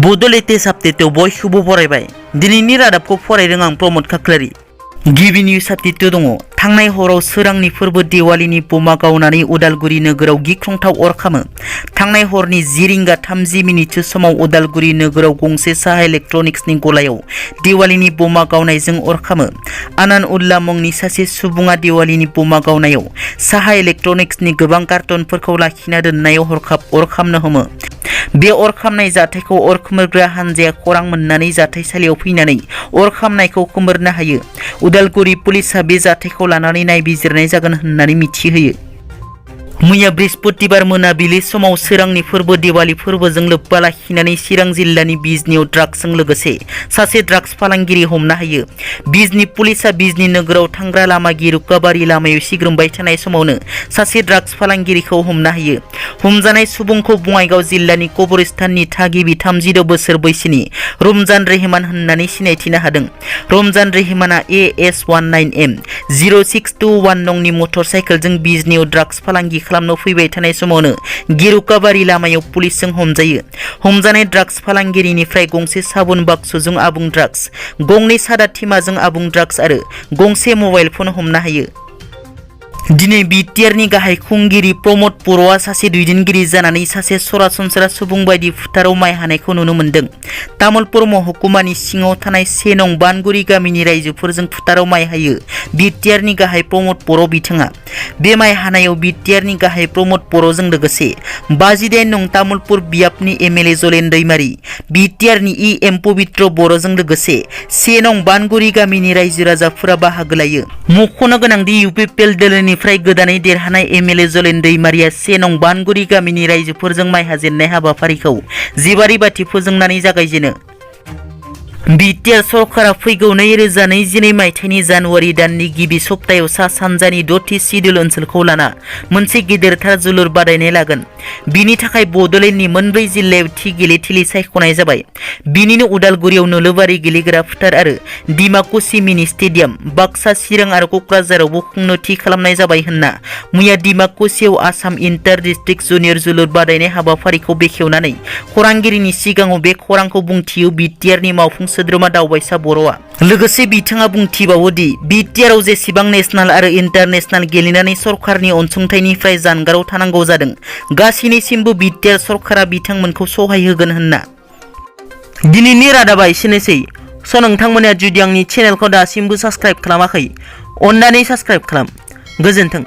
बड' लेटेस्ट आपडेटआव बयखौबो बरायबाय। दिनैनि रादाबखौ फरायदों आं प्रमद खाख्लारि। गिबि निउज आपडेट दङ। थांनाय हराव सोरांनि फोरबो दिवालीनि बमा गावनानै उदालगुरि नोगोराव गिख्रंथाव अर खामो। थांनाय हरनि 10:30 समाव उदालगुरि नोगोराव गंसे साहा इलेक्ट्रनिक्सनि गलायाव दिवालीनि बमा गावनायजों अर खामो। आनान उल्ला मुंनि सासे सुबुङा दिवालीनि बमा गावनायाव साहा इलेक्ट्रनिक्सनि गोबां कार्टनफोरखौ लाखिना दोननायाव हरखाब अर खामनो हमो। बे अर खामनाय जाथायखौ अर खोमोरग्रा हानजाया खौरां मोननानै जाथायसालियाव फैनानै अर खामनायखौ खोमोरनो हायो। उदालगुरि पुलिसआ बे जाथायखौ लानानै नायबिजिरनाय जागोन होननानै मिथिहोयो। मैया बृहस्पतिबार मोनाबिलि समाव सोरांनि फोरबो दिवाली फोरबोजों लोब्बा लाखिनानै चिरां जिल्लानि बिजनीयाव ड्राग्सजों लोगोसे सासे ड्राग्स फालांगिरि हमनो हायो। बिजनी पुलिसआ बिजनी नोगोराव थांग्रा लामा गिरुकाबारि लामायाव सिग्रोमबाय थानाय समावनो सासे ड्राग्स फालांगिरिखौ हमनो हायो। हमजानाय सुबुंखौ बङाइगाव जिल्लानि कबरस्ताननि थागिबि 32 बोसोर बैसोनि रमजान रेहमान होननानै सिनायथिनो हादों। रमजान रेहमाना AS19M 0621 नंनि मटर साइकेलजों बिजनीयाव ड्राग्स फालांगि खालामनो फैबाय थानाय समावनो गिरुकाबारि लामायाव पुलिसजों हमजायो। हमजानाय ड्राग्स फालांगिरिनिफ्राय गंसे साबुन बाक्सुजों आबुं ड्राग्स, गंनै सादा थिमाजों आबुं ड्राग्स आरो गंसे मबाइल फन हमनो हायो। दिनै बिटिआरनि गाहाय खुंगिरि प्रमद बर'आ सासे दैदेनगिरि जानानै सासे सरासनस्रा सुबुं बायदि फोथाराव माइ हानायखौ नुनो मोन्दों। तामुलपुर महकुमानि सिङाव थानाय 1 नं बानगुरि गामिनि रायजोफोरजों फोथाराव माइ हायो बिटिआरनि गाहाय प्रमद बर' बिथाङा। बे माइ हानायाव बिटिआरनि गाहाय प्रमद बर'जों लोगोसे 58 नं तामुलपुर बियाबनि एमएलए जलेन दैमारी, बिटिआरनि EM पबित्र बर'जों लोगोसे 1 नं बानगुरि गामिनि रायजो राजाफोरा बाहागो लायो। मख'नो गोनांदि UPPL दोलोनिफ्राय गोदानै देरहानाय एमएलए जलेन दैमारिया 1 नं बानगुरि गामिनि रायजोफोरजों माइ हाजेननाय हाबाफारिखौ जिबारि बाथि फोजोंनानै जागायजेनो। बिटिआर सरकारा फैगौ 2021 मायथाइनि जानुवारि दाननि गिबि सप्तायाव सा सानजानि 6थि सिडुल ओनसोलखौ लाना मोनसे गिदिरथार जोलुर बादायनाय लागोन। बिनि थाखाय बड'लेण्डनि मोनब्रै जिल्लायाव थि गेलेथिलि सायख'नाय जाबाय। बिनिनो उदालगुरियाव नोलोबारि गेलेग्रा फोथार आरो डिमाकुसि मिनि स्टेडियाम, बाक्सा, चिरां आरो क'क्राझारावबो खुंनो थि खालामनाय जाबाय होनना मैया डिमाकुसियाव आसाम इन्टार डिस्ट्रिक्ट जुनियर जोलुर बादायनाय हाबाफारिखौ बेखेवनानै खौरांगिरिनि सिगाङाव बे खौरांखौ बुंथियो बिटिआरनि मावफुं सोद्रोमा दावबायसा बर'आ। लोगोसे बिथाङा बुंथिबावो दि बिटिआरआव जेसेबां नेशनेल आरो इन्टारनेशनेल गेलेनानै सरकारनि अनसुंथाइनिफ्राय जानगाराव थानांगौ जादों, गासैनिसिमबो बिटिआर सरकारा बिथांमोनखौ सहाय होगोन होनना। दिनैनि रादाबा एसेनोसै। नोंथांमोना जुदि आंनि चेनेलखौ दासिमबो साबस्क्राइब खालामाखै, अन्नानै साबस्क्राइब खालाम। गोजोन्थों।